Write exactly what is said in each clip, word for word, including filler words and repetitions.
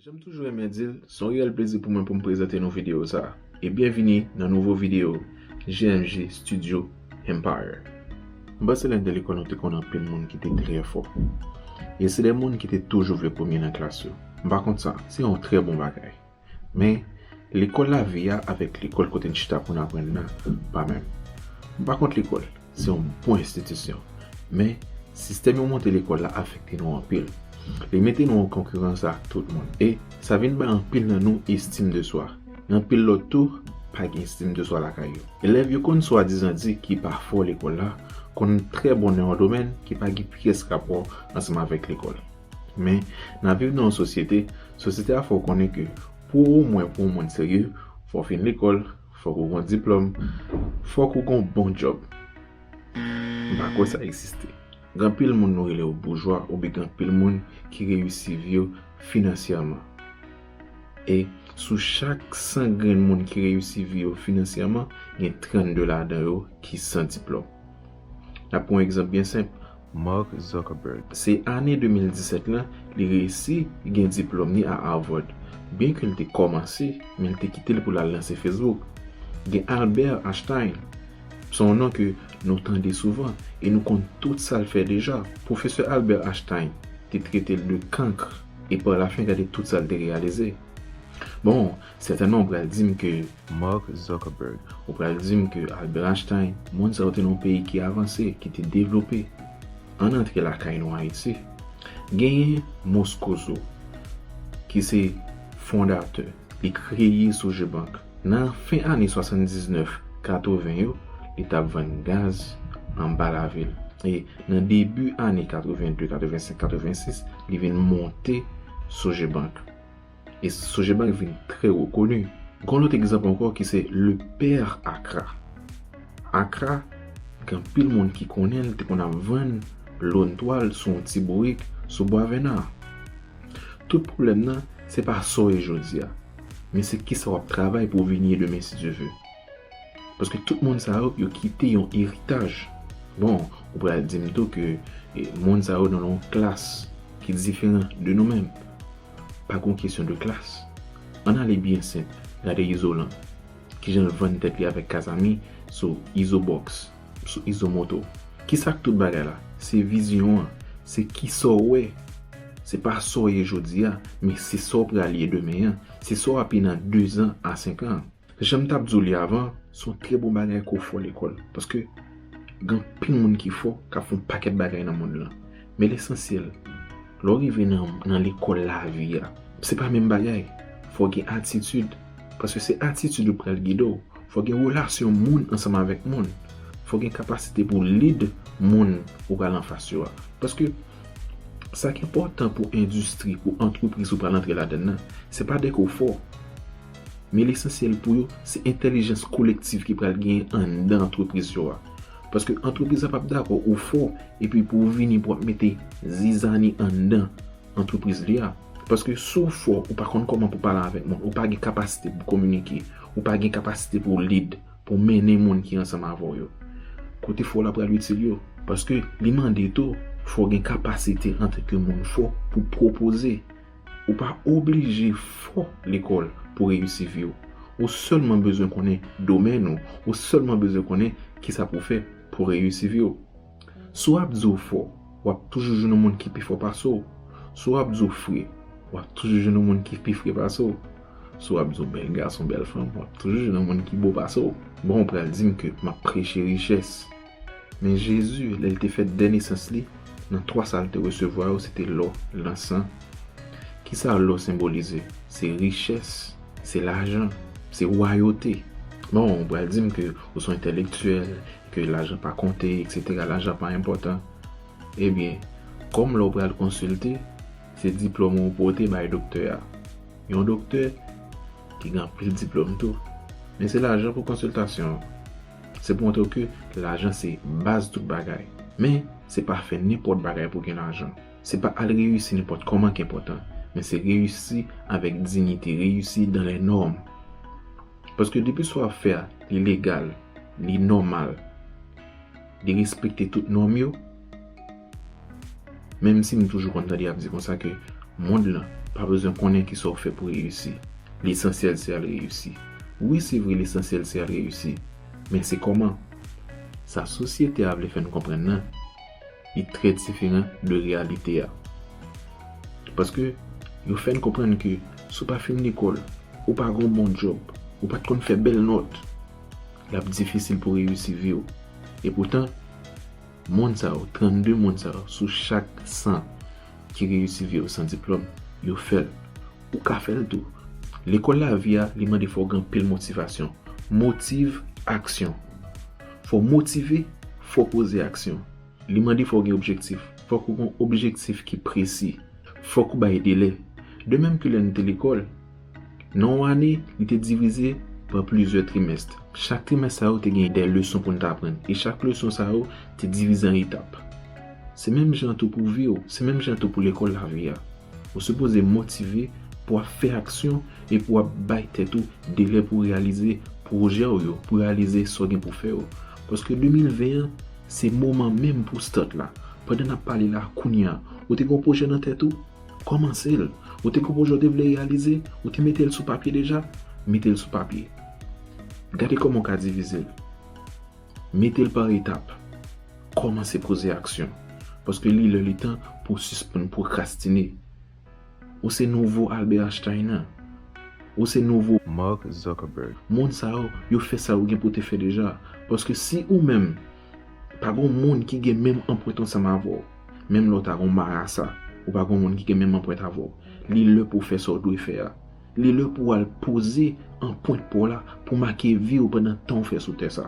Jan m toujou renmen di l, se yon reyèl plezi pou mwen pou m prezante nou videyo sa a. E byenvini nan nouvo videyo G M G Studio Empire. M panse lè n te lekòl nou te konn anpil moun ki te trè fò. E se de moun ki te toujou vle premye nan klas yo. M pa kont sa, se yon trè bon bagay. Men, lekòl lavi a avèk lekòl kote n chita pou n aprann nan pa menm. M pa kont lekòl, se yon bon enstitisyon. Men, sistèm yo monte lekòl la afekte nou anpil. Li mete nou an konkirans ak tout moun. E sa vin bay anpil nan nou estim de swa. Gen anpil lòt tou, pa gen estim de swa lakay yo. Elèv yo konn swadizan di ki pa fò lekòl la, konn trè bon nan yon domèn ki pa gen pyès rapò ansanm avèk lekòl. Men, n ap viv nan yon sosyete, sosyete a fè w konnen ke pou omwen pou yon moun serye, fò w fin lekòl, fòk ou gen yon diplòm, fòk ou gen yon bon djòb. M pa kwè sa egziste. Gen anpil moun nou rele yo boujwa oubyen gen anpil moun ki reyisi vi yo finansyèman. E sou chak san grenn moun ki reyisi vi yo finansyèman, gen trannde ladan yo ki san diplòm. N ap pran yon egzanp byen senp. Mark Zuckerberg. Se ane de mil disèt lan, li reyisi gen diplòm li a Harvard. Byenke l te kòmanse, men l te kite l pou l al lanse Facebook. Gen Albert Einstein. Se yon non ke nou tande souvan e nou konn tout sa l fè deja. Pwofesè Albert Einstein te trete l de cancre e pa lafen gade tout sa l te reyalize. Bon, sètènman ou pral di m ke Mark Zuckerberg, ou pral di m ke Albert Einstein, moun sa yo te nan yon peyi ki avanse, ki te devlope. Ann antre lakay nou Ayiti. Genyen Moscoso, ki se fondatè, li kreye Sogebank. Nan fen ane swasanndiznèf katreven yo, li t ap vann gaz anba lavil. E nan debi ane katreven de, katreven senk, katreven sis, li vin monte Sogebank. E Sogebank vin trè rekoni. Gon lòt egzanp ankò ki se le père Accra. Accra, gen anpil moun ki konnen l te konn ap vann lòn twal sou yon ti bourik sou Bwa Vèna. Tout pwoblèm nan, se pa sa w ye jodi a, men se kisa w ap travay pou w vin ye demen si Dye ve. Paske tout moun sa yo, yo kite yon eritaj. Bon, ou pral di m tou ke eh, moun sa yo nan yon klas ki diferan de nou menm. Pa gon kesyon de klas. Ann ale byen senp, gade Izolan. Kijan l vann tèt li avèk Kazami sou Izobox, sou Izomoto. Kisa k tout bagay la? Se vizyon an, se kisa w wè. Se pa sa w ye jodi a, men se sa w pral ye demen an. Se sa w ap ye nan dezan a senk an. Jan m t ap di w li avan, se yon trè bon bagay ke w fò lekòl. Paske gen anpil moun ki fò, k ap fè yon pakèt bagay nan mond lan. Men lesansyèl, lè w rive nan, nan lekòl lavi a, se pa menm bagay. Fò w gen atitid. Paske se atitid ou pral gide w. Fò w gen relasyon moun ansanm avèk moun. Fò w gen kapasite pou w lead moun ou pral anfas yo a. Paske sa ki enpòtan pou endistri, pou antrepriz ou pral antre ladan l nan, se pa dèke w fò. Men lesansyèl pou yo, se entèlijans kolektiv ki pral genyen anndan antrepriz yo a. Paske antrepriz la p ap dakò ou fò, epi pou w vini pou w ap mete zizani anndan antrepriz li a. Paske si w fò, ou pa konn kòman pou pale avèk moun, ou pa gen kapasite pou kominike, ou pa gen kapasite pou w lead, pou w mennen moun ki ansanm avè w yo. Kote fò w la pral itil yo. Paske li mande tou, fò w gen kapasite antanke moun fò pou w pwopoze. Ou pa oblije fò lekòl pou w reyisi vi w. Ou sèlman bezwen konnen domèn ou, ou sèlman bezwen konnen kisa pou w fè pou w reyisi vi w. Si w ap di w fò, w ap toujou jwenn yon moun ki pi fò pase w. Si w ap di w fre, w ap toujou jwenn yon moun ki pi fre pase w. Si w ap di w bèl gason, bèl fanm, w ap toujou jwenn yon moun ki bo pase w. Bon, ou pral di m ke m ap preche richès. Men Jezi, lè l te fè dè nesans li, nan twa sa l te resevwa yo, se te lò, lansan. Kisa lò senbolize? Se richès, se lajan, se wayote. Bon, ou pral di m ke ou se yon entèlektyèl, ke lajan pa konte, etsetera, lajan pa enpòtan. Ebyen, kòm lè w pral konsilte, se diplòm ou pote bay doktè a. Yon doktè ki gen anpil diplòm tou. Men se lajan pou konsiltasyon an. Se pou montre w ke lajan se baz tout bagay. Men, se pa fè nenpòt bagay pou gen lajan. Se pa al reyisi nenpòt kòman ki enpòtan, men se reyisi avèk diyite, reyisi dans les normes. Paske depi sa w ap fè a, li legal, li nòmal, li respekte tout nòm yo, menm si m toujou konn tande y ap di konsa ke mond lan, pa bezwen konnen kisa w fè pou reyisi. Lesansyèl se al reyisi. Wi, se vre, lesansyèl se al reyisi. Men se kòman? Sa sosyete a vle fè n konprann nan, li trè diferan de reyalite a. Paske yo fè n konprann ke si w pa fin lekòl, ou pa gen yon bon djòb, ou pa t konn fè bèl nòt, l ap difisil pou reyisi vi w. Epoutan, moun sa yo, trannde moun sa yo, sou chak san ki reyisi vi yo san diplòm, yo fè l. Ou ka fè l tou. Lekòl lavi a, li mande fò w gen anpil motivasyon. Motive aksyon. Fò w motive, fò w poze aksyon. Li mande fò w gen objektif. Fòk ou gen yon objektif ki presi. Fòk ou bay delè. De menm ke lè n te lekòl, nan yon ane, li te divize pa plizyè trimès. Chak trimès sa yo te gen de leson pou n t aprann. E chak leson sa yo te divize an etap. Se menm jan tou pou vi w, se menm jan tou pou lekòl lavi a. Ou sipoze motive pou w ap fè aksyon e pou w ap bay tèt ou delè pou w reyalize pwojè w yo, pou w reyalize sa w gen pou fè yo. Paske de mil ven an, se moman menm pou start la. Pandan n ap pale la, kounye a, ou te gen yon pwojè nan tèt ou? Kòmanse l. Ou te gen yon pwojè w te vle reyalize? Ou te mete l sou papye deja? Mete l sou papye. Gade kòman w ka divize l. Mete l pa etap. Kòmanse poze aksyon. Paske li lè li tan pou w sispann pwokrastine. Ou se nouvo Albert Einstein nan. Ou se nouvo Mark Zuckerberg. Moun sa yo, yo fè sa yo gen pou te fè deja. Paske si ou menm, pa gen moun ki gen menm anprent ansanm avè w, menm lè w ta gen marasa, ou pa gen moun ki gen menm anprent avè w, li lè pou w fè sa w dwe fè a. Li lè pou w al poze anprent pa w la pou make vi w pandan tan w fè sou tè sa.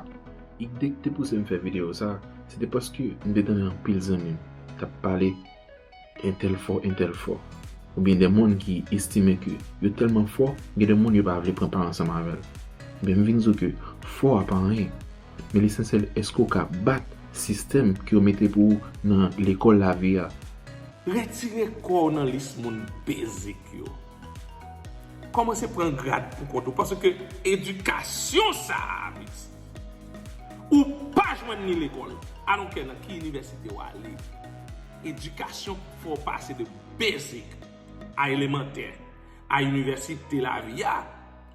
Ide ki te pouse m fè videyo sa, se te paske m te tande anpil zanmi m t ap pale entèl fò, entèl fò. Oubyen de moun ki estime ke yo tèlman fò, gen de moun yo pa vle pran pa ansanm avè l. Men m vin di w ke fò a pa anyen. Men lesansyèl, èske w ka bat sistèm ke yo mete pou ou nan lekòl lavi a? Retire kò w nan lis moun basic yo. Kòmanse pran grad pou kont ou, paske edikasyon sa a, Alex, ou pa jwenn li lekòl. I don't care nan ki inivèsite w ale. Edikasyon fò w pase de basic a elemantè a inivèsite lavi a,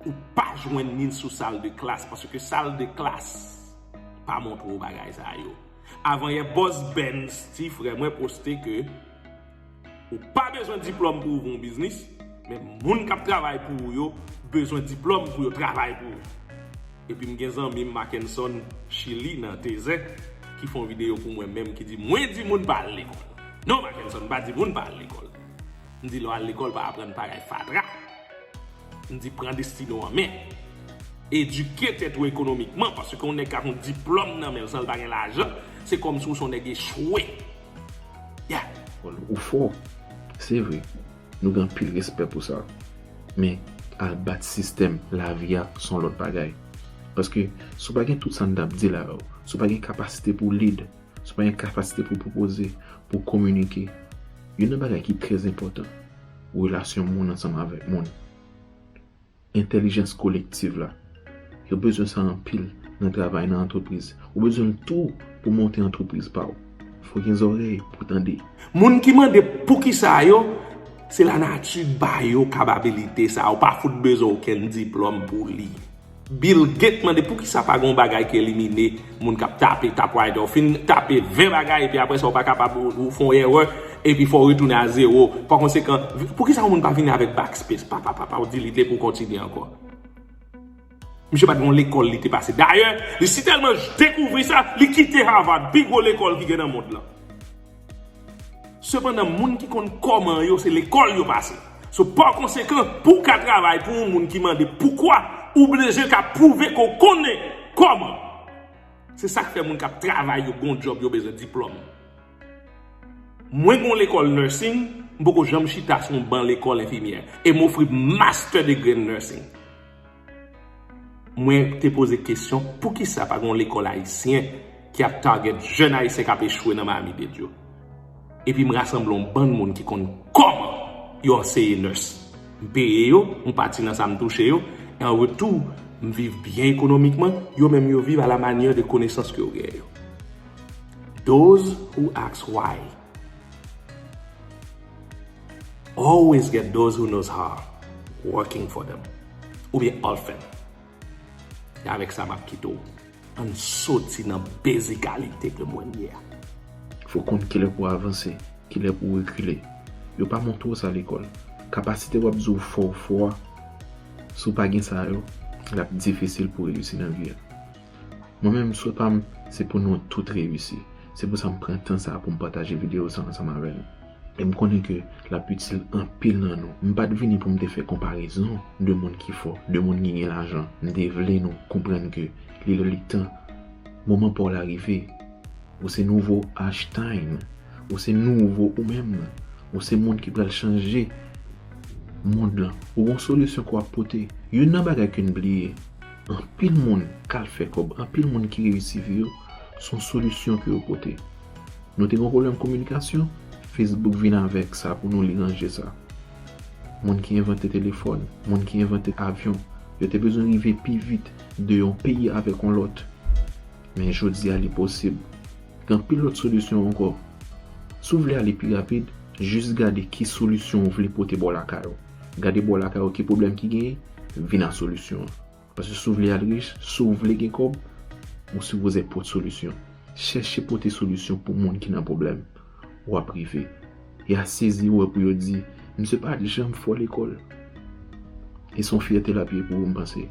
ou pa jwenn li sou sal de klas, paske sal de klas pa montre w bagay sa yo. Avanyè Boss Ben Steve, frè mwen, poste ke ou pa bezwen diplòm pou w ouvri yon biznis, men moun k ap travay pou ou yo bezwen diplòm pou yo travay pou ou. Epi m gen zanmi m Mackenson Chili nan Tezen ki fè yon videyo pou mwen menm ki di, "Mwen di moun pa al lekòl." Non, Mackenson, m pa di moun pa al lekòl. M di lè w al lekòl, pa aprann bagay fatra. M di pran destine w an men. Edike tèt ou ekonomikman, paske yon nèg ka gen yon diplòm nan men l san l pa gen lajan, se kòmsi w se yon nèg echwe. Ya. Ou fò, se vre. Nou gen anpil respè pou sa. Men, al bat sistèm lavi a, se yon lòt bagay. Paske, si w pa gen tout sa n t ap di la yo, si w pa gen kapasite pou w lead, si w pa gen kapasite pou w pwopoze, pou w kominike, youn nan bagay ki trè enpòtan, relasyon moun ansanm avèk moun. Entèlijans kolektiv la. Yo bezwen sa anpil nan travay nan antrepriz. Ou bezwen l tou pou monte antrepriz pa w. Fò gen zòrèy pou tande. Moun ki mande poukisa yo, se lanati ba yo kapabilite sa. Ou pa fout bezwen okenn diplòm pou li. Bill Gates mande poukisa pa gen yon bagay ki elimine moun k ap tape typewriter. Ou fin tape ven bagay, epi apre sa, ou pa kapab, ou, ou fè yon erè, epi fò w retounen a zewo. Pa konsekan, poukisa yon moun pa vini avèk backspace? Pa, pa, pa, pa, ou delete li pou w kontinye ankò. Misye pa t gen yon lekòl li te pase. Dayè, li si tèlman dekouvri sa, li kite Harvard, pi gwo lekòl ki gen nan mond lan. Sepandan, moun ki konn kòman yo, se lekòl yo pase. So, pa konsekan, pou w ka travay pou yon moun ki mande poukwa, ou oblije ka pwouve ke w konnen kòman. Se sa k fè moun k ap travay yo, gon djòb, yo bezwen diplòm. Mwen gon lekòl nursing, m poko janm chita sou yon ban lekòl enfimyè. E m ofri master degree in nursing. Mwen te poze kesyon, poukisa pa gon lekòl ayisyen ki ap target jèn ayisyen k ap echwe nan mamit etid yo? Epi m rasanble yon bann moun ki konn kòman yo anseye nurse. M peye yo, yon pati nan sa m touche yo, e an retou, m viv byen ekonomikman, yo menm yo viv a la manyè de konesans ke yo genyen yo. Those who ask why. Always get those who knows how working for them. Oubyen orphan. E avèk sa m ap kite w. Ann soti nan bezikalite ke mwen ye a. Fò w konn kilè pou w avanse, kilè pou w rekile. Yo pa montre w sa lekòl. Kapasite w ap di w fò w fò a, si w pa gen sa yo, l ap difisil pou w reyisi nan vi a. Mwen menm, swè pa m, se pou nou tout reyisi. Se pou sa m pran tan sa pou m pataje videyo sa ansanm avè nou. E m konnen ke l ap itil anpil nan nou. M pa t vini pou m te fè konparezon de moun ki fò, de moun ki gen lajan. M te vle nou konprann ke li lè li tan, moman pa w la rive. Ou se nouvo Einstein. Ou se nouvo ou menm. Ou se moun ki pral chanje mond lan. Ou gon solisyon ke w ap pote. Youn nan bagay ke n bliye, anpil moun k al fè kòb, anpil moun ki reyisi vi yo, se yon solisyon ke yo pote. Nou te gen yon pwoblèm kominikasyon, Facebook vin avèk sa pou nou, li ranje sa. Moun ki envante telefòn, moun ki envante avyon, yo te bezwen rive pi vit de yon peyi avèk yon lòt. Men jodi a, li posib. Gen anpil lòt solisyon ankò. Si w vle ale pi rapid, jis gade ki solisyon w vle pote bò lakay ou. Gade bò lakay ou ki pwoblèm ki genyen, vin a solisyon an. Paske si w vle al rich, si w vle gen kòb, ou sipoze pote solisyon. Chèche pote solisyon pou moun ki nan pwoblèm. W ap rive. Y a sezi wè pou yo di, "Misye pa t janm fò lekòl." E se yon fyète l ap ye pou ou, m panse.